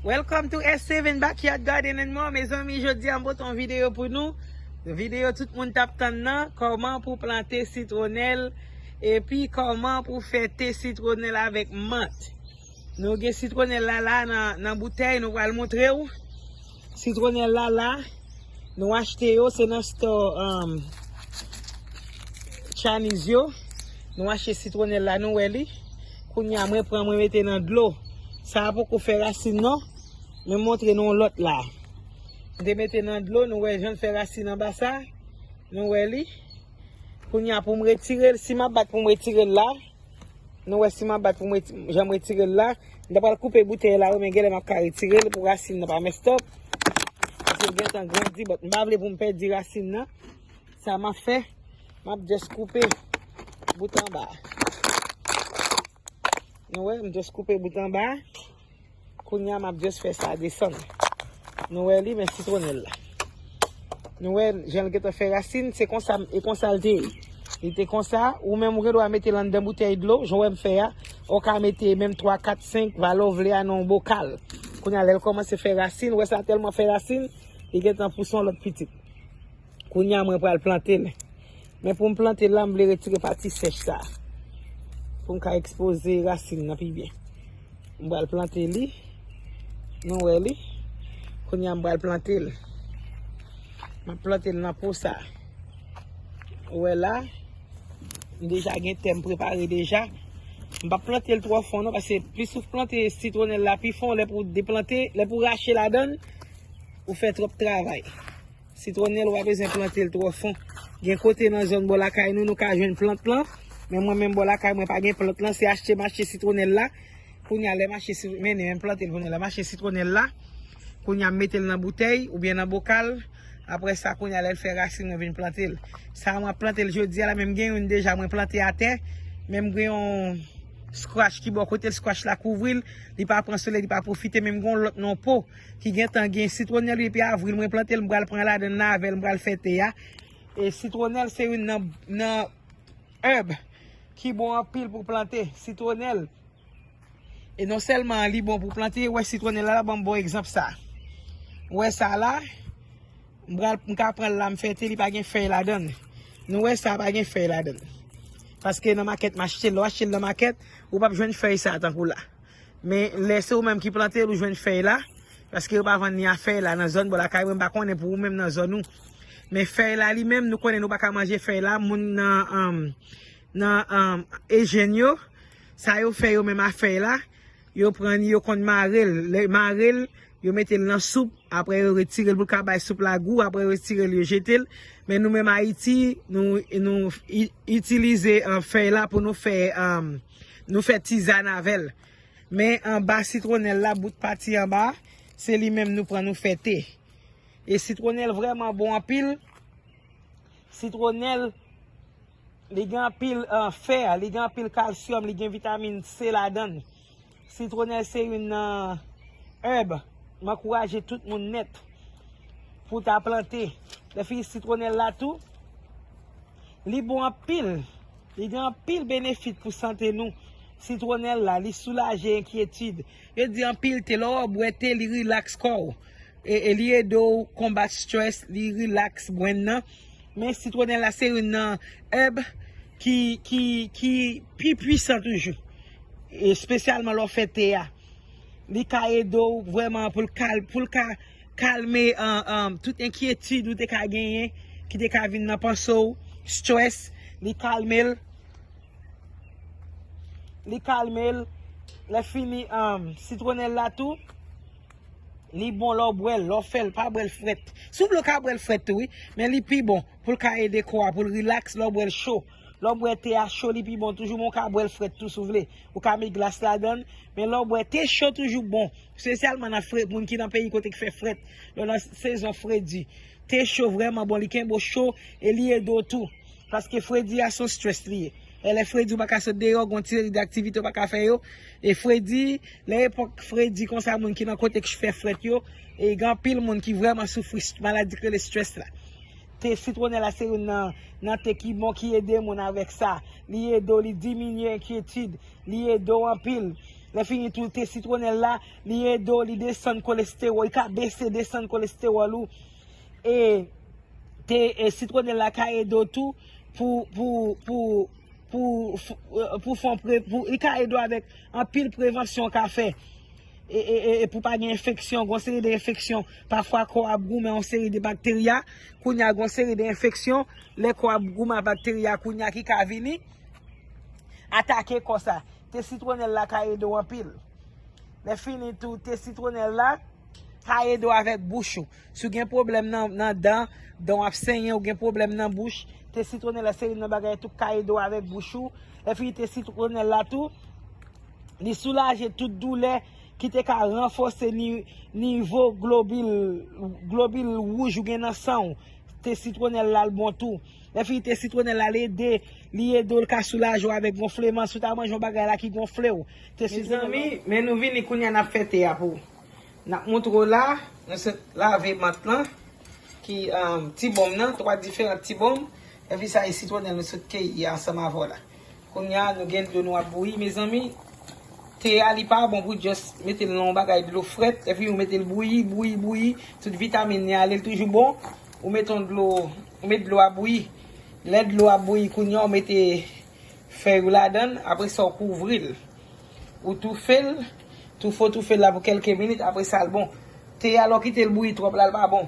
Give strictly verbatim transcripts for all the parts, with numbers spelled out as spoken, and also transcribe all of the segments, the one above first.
Welcome to S seven Backyard Garden and More. Mezanmi, jodi a m pote yon videyo pou nou. Videyo tout moun t ap tann nan, kòman pou plante sitwonèl, epi kòman pou fè te sitwonèl avèk mant. Nou gen sitwonèl la la nan, nan boutèy, nou pral montre w. Sitwonèl la la, nou achte yo, se nan store, um, Chinese yo. Nou achte sitwonèl la, nou wè li. Kounye a, mwen pran, mwen mete nan dlo. Sa a poko fè rasin non. Mwen montre nou lòt la. M te mete nan dlo, nou wè jan l fè rasin anba sa. Nou wè li. Kounye a, pou m retire l, si m ap bat pou m retire l la, nou wè si m ap bat pou m reti-, jan m retire l la, m ta pral koupe boutèy la, wi, men genlè m ap ka retire l pou rasin nan pa mess up. Paske l gentan grandi, but m pa vle pou m pèdi rasin nan. Sa m ap fè, m ap just koupe bout anba a. Nou wè, m just koupe bout anba a. Kounye a, m ap just fè sa desann. Nou wè li, men sitwonèl la. Nou wè, jan l gentan fè rasin, se konsa, e konsa l te ye. Li te konsa, ou menm ou gen dwa mete l anndan boutèy dlo, jan w wè m fè a. Ou ka mete menm twa, kat, senk, valè w vle a nan yon bokal. Kounye a, lè l kòmanse fè rasin, ou wè sa tèlman fè rasin, li gentan pouse yon lòt pitit. Kounye a mwen pral plante l. Men pou m plante l la, m vle retire pati sèch sa. Pou m ka ekspoze rasin nan pi byen. M pral plante li. Nou wè li. Kounye a m pral plante l. M ap plante l nan po sa. Ou wè la. M deja gen tè m prepare deja. M p ap plante l twò fon non, paske plis ou plante sitwonèl la pi fon, lè pou deplante, lè pou rache ladan l, ou fè twòp travay. Sitwonèl, ou pa bezwen plante l twò fon. Gen kote nan zòn bò lakay nou, nou ka jwenn plant lan. Men mwen menm bò lakay mwen pa gen plant lan, se achte mache sitwonèl la. Kounye a lè mache si-, mennen, men plante l kounye a, lè mache sitwonèl la. Kounye a m mete l nan boutèy oubyen nan bokal. Apre sa, kounye a lè l fè rasin, mwen vin plante l. Sa a mwen ap plante l jodi a la, men m gen youn deja mwen plante atè. Men m gen yon scratch ki bò kote l, scratch la kouvri l. Li pa pran solèy, li pa pwofite, men m gen yon lòt nan yon po ki gentan gen sitwonèl wi, epi avril mwen plante l, m pral pran ladann nan avè l, m pral fè te a. E sitwonèl se youn nan, nan herb ki bon anpil pou plante. Sitwonèl, e non sèlman li bon pou plante, wè sitwonèl la, la, ban m bon egzanp sa. Wè sa la, m pral, m ka pran l la, m fè te, li pa gen fèy ladann. Nou wè sa pa gen fèy ladann. Paske nan makèt m achte l, lè w achte l nan makèt, ou p ap jwenn fèy sa tankou la. Men lè se ou menm ki plante l, ou jwenn fèy la. Paske yo pa vann li a fèy la nan zòn bò lakay mwen, m pa konnen pou ou menm nan zòn ou. Men fèy la li menm, nou konnen nou pa ka manje fèy la. Moun nan, um, nan, um, Ejèn yo, sa yo fè yo menm a fèy la, yo pran li, yo konn mare l. Lè mare l, yo mete l nan soup, apre yo retire l pou l ka bay soup la gou, apre yo retire l, yo jete l. Men nou menm Ayiti, nou, nou i-, itilize, uh, fèy la pou nou fè, um, nou fè tizàn avè l. Men anba sitwonèl la, bout pati anba, se li menm nou pran nou fè te. E sitwonèl vrèman bon anpil. Sitwonèl, li gen anpil, uh, fè, li gen anpil kalsyòm, li gen vitamin C ladann. Sitwonèl se youn nan herb. M ankouraje tout moun nèt pou ta plante. Lè fini sitwonèl la tou, li bon anpil. Li gen anpil benefit pou sante nou. Sitwonèl la, li soulaje enkyetid. Yo di anpil te, lè w bwè te, li rilaks kò w. E, e li ede w konbat strès, li rilaks brenn nan. Men sitwonèl la se youn nan herb ki, ki, ki pi pwisan toujou. Espesyalman lè w fè te a. Li ka ede w vrèman pou l kal-, pou l ka kalme, an, an, tout enkyetid ou te ka genyen, ki te ka vin nan panse w, strès, li kalme l. Li kalme l. Lè fini, um, sitwonèl la tou, li bon lè w bwè l, lè w fè l, pa bwè l frèt. Si w vle w ka bwè l frèt tou, wi, men li pi bon pou l ka ede kò a, pou l rilaks lè w bwè l cho. Lè w bwè te a cho, li pi bon toujou, men w ka bwè l frèt tou si w vle. Ou ka met glas ladan l, men lè w bwè te cho toujou bon, espesyalman nan fre-, moun ki nan peyi kote k fè frèt, lè w nan sezon fredi. Te cho vrèman bon, li kenbe w cho e li ede w tou. Paske fredi a se yon strès li ye. E lè fredi ou pa ka sot deyò, gen yon ti seri de aktivite ou pa ka fè yo. E fredi, lè epòk fredi konsa, moun ki nan kote k fè frèt yo, e gen anpil moun ki vrèman soufri s-, maladi k rele strès la. Te sitwonèl la se youn nan, nan te ki bon, ki ede moun avèk sa. Li ede w, li diminye enkyetid, li ede w anpil. Lè fini tou, te sitwonèl la, li ede w, li desann kolestewòl, li ka bese, desann kolestewòl ou. E te e sitwonèl la ka ede w tou pou pou pou pou pou fè yon pre, pou li ka ede w avèk anpil prevansyon w ka fè. E, e, e, e pou pa gen enfeksyon, gon seri de enfeksyon. Pafwa kò ap goumen yon seri de bakterya, kounye a gon seri de enfeksyon, lè kò ap goumen ak bakterya kounye a ki ka vini atake kò sa. Te sitwonèl la ka ede w anpil. Lè fini tou, te sitwonèl la ka ede w avèk bouch ou. Si w gen pwoblèm nan, nan dan, dan w ap senyen, ou gen pwoblèm nan bouch, te sitwonèl la se youn nan bagay tou k ka ede w avèk bouch ou. Lè fini te sitwonèl la tou, li soulaje tout doulè ki te ka ranfòse ni, nivo globil, globil wouj ou gen nan san w. Te sitwonèl la l bon tou. Lè fini te sitwonèl la l ede, li ede w, l ka soulaje w avèk gonfleman. Si w ta manje yon bagay la ki gonfle w, te sitwonèl la. Mezanmi, men nou vini kounye a n ap fè te a pou ou. N ap montre w la, nou sot lave mant lan, ki um, ti bonm nan, twa diferan ti bonm. Epi sa e sitwonèl nou sot keyi ansanm avè w la. Kounye a, nou gen dlo nou ap bouyi, mezanmi. Te a, li pa bon pou just mete l nan yon bagay dlo frèt, epi ou mete l bouyi, bouyi, bouyi, tout vitamin li ale, l toujou bon. Ou mete yon dlo, ou met dlo a bouyi. Lè dlo a bouyi, kounye a, ou mete fèy ou ladan l, apre sa, ou kouvri l. Ou toufe l, toufe w toufe l la pou kèlke minit, apre sa, l bon. Te a, lè w kite l bouyi twòp la, l pa bon.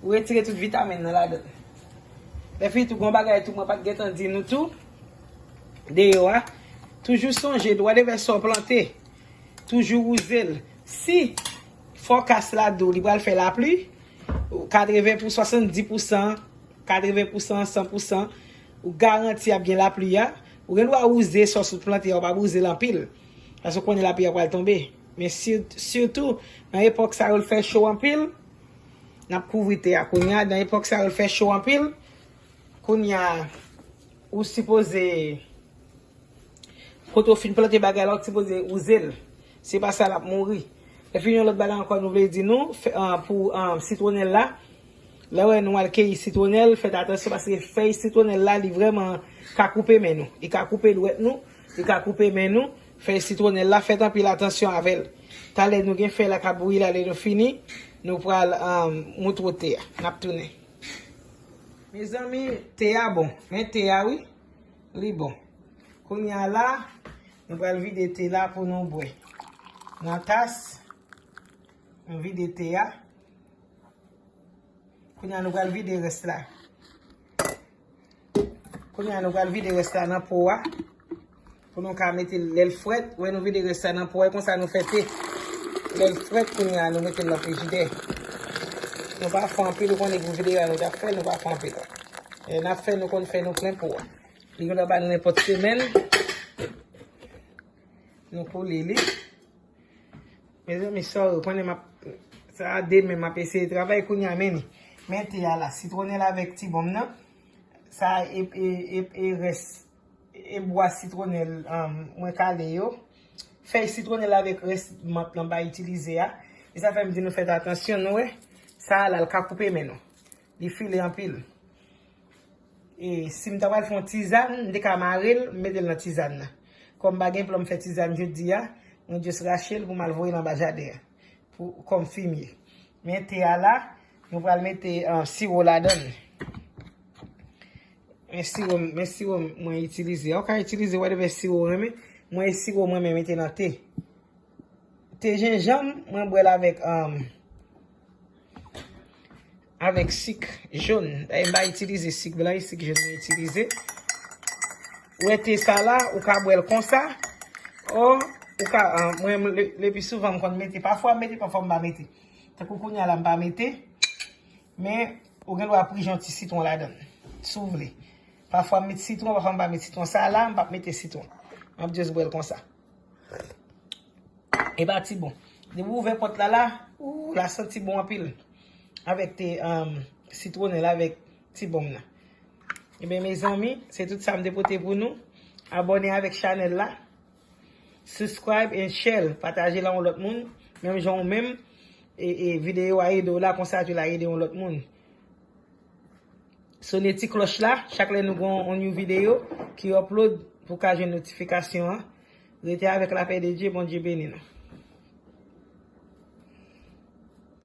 Ou retire tout vitamin nan ladan l. Lè fini tou, gon bagay tou, mwen pa t gentan di nou tou, deyò a. Toujou sonje, dwa devè sa w plante, toujou wouze l. Si fòkas la di w li pral fè lapli, katreven pou swasanndis pousan, katreven pousan, san pousan, ou garanti ap gen lapli a, ou gen dwa wouze sa w sot plante a, ou pa wouze l anpil. Paske w konnen lapli a pral tonbe. Men si, sitou, nan epòk sa yo, l fè cho anpil, n ap kouvri te a. Kounye a, nan epòk sa yo, l fè cho anpil. Kounye a, ou sipoze, kote w fin plante bagay la, ou sipoze wouze l. Se pa sa, l ap mouri. Epi yon lòt bagay ankò nou vle di nou, fè, ah, pou ah, sitwonèl la, lè w wè nou al keyi sitwonèl, fèt atansyon paske fèy sitwonèl la, li vrèman ka koupe men nou. Li ka koupe dwèt nou, li ka koupe men nou. Fèy sitwonèl la, fèt anpil atansyon avè l. Talè nou gen fèy la k ap bouyi la, lè nou fini, nou pral ah, moutre w te a. N ap tounen. Mezanmi, te a bon. Men te a, wi. Li bon. Kounye a la, nou pral vide te la pou nou bwè. Nan tas, nou vide te a. Kounye a, nou pral vide rès la. Kounye a, nou pral vide rès la nan po a. Pou nou ka mete l lè l frèt. Wè nou vide rès la nan po a, e konsa nou fè te. Lè l frèt, kounye a, nou mete l nan frijidè. Nou pa fè anpil, ou konnen pou videyo a nou t ap fè, nou pa fè anpil. E n ap fè, nou konn fè nou plen po a. Li gen dwa ba nou nenpòt semèn. Nou koule li. Mezanmi, sorry, konnen m ap, sa a demen m ap eseye travay kounye a, men ni. Men te a la, sitwonèl avèk ti bonm nan. Sa a e, e, e, e rès, e bwa sitwonèl um, mwen kale yo. Fèy sitwonèl avèk rès mant lan m pa itilize a. E sa fè m di nou fèt atansyon, nou wè. Sa a la, l ka koupe men nou. Li file anpil. E si m ta pral fè yon tizàn, m te ka mare l, m mete l nan tizàn nan. Kòm m pa gen plan m fè tizàn jodi a, mwen just rache l pou m al voye l anba jaden an. Pou, kòm fimye. Men te a la, nou pral mete ah, siwo ladan l. Men siwo, men siwo mwen itilize. Ou ka itilize whatever siwo w renmen. Mwen e siwo mwen men mete nan te. Te jenjanm, mwen bwè l avèk, um, avèk sik jòn. Dayè, m pa itilize sik blan, e sik jòn mwen itilize. Ou wè te sa la, ou ka bwè l konsa. O, ou ka, um, mwen, le, le pi souvan, m konn mete. Pafwa, m mete, pafwa, m pa mete. Tankou kounye a la, m pa mete. Men, ou gen dwa prije yon ti sitwon ladan l, si w vle. Pafwa, m met sitwon, pafwa, m pa met sitwon. Sa la, m p ap mete sitwon. M ap just bwè l konsa. E pa ti bon. Depi w ouvè pòt la la, ou la santi bon anpil. Avèk te um, sitwonèl avèk ti bonm nan. Ebyen, mezanmi, se tout sa m te pote pou nou. Abòne avèk chanèl la. Subscribe and share. Pataje l a yon lòt moun. Menm jan ou menm. E, e videyo a ede w la, konsa tou l a ede yon lòt moun. Sone ti klòch la, chak lè nou gen yon new videyo ki upload pou ka jwenn notifikasyon an. Rete avèk lapè de Dye, Bondye beni nou.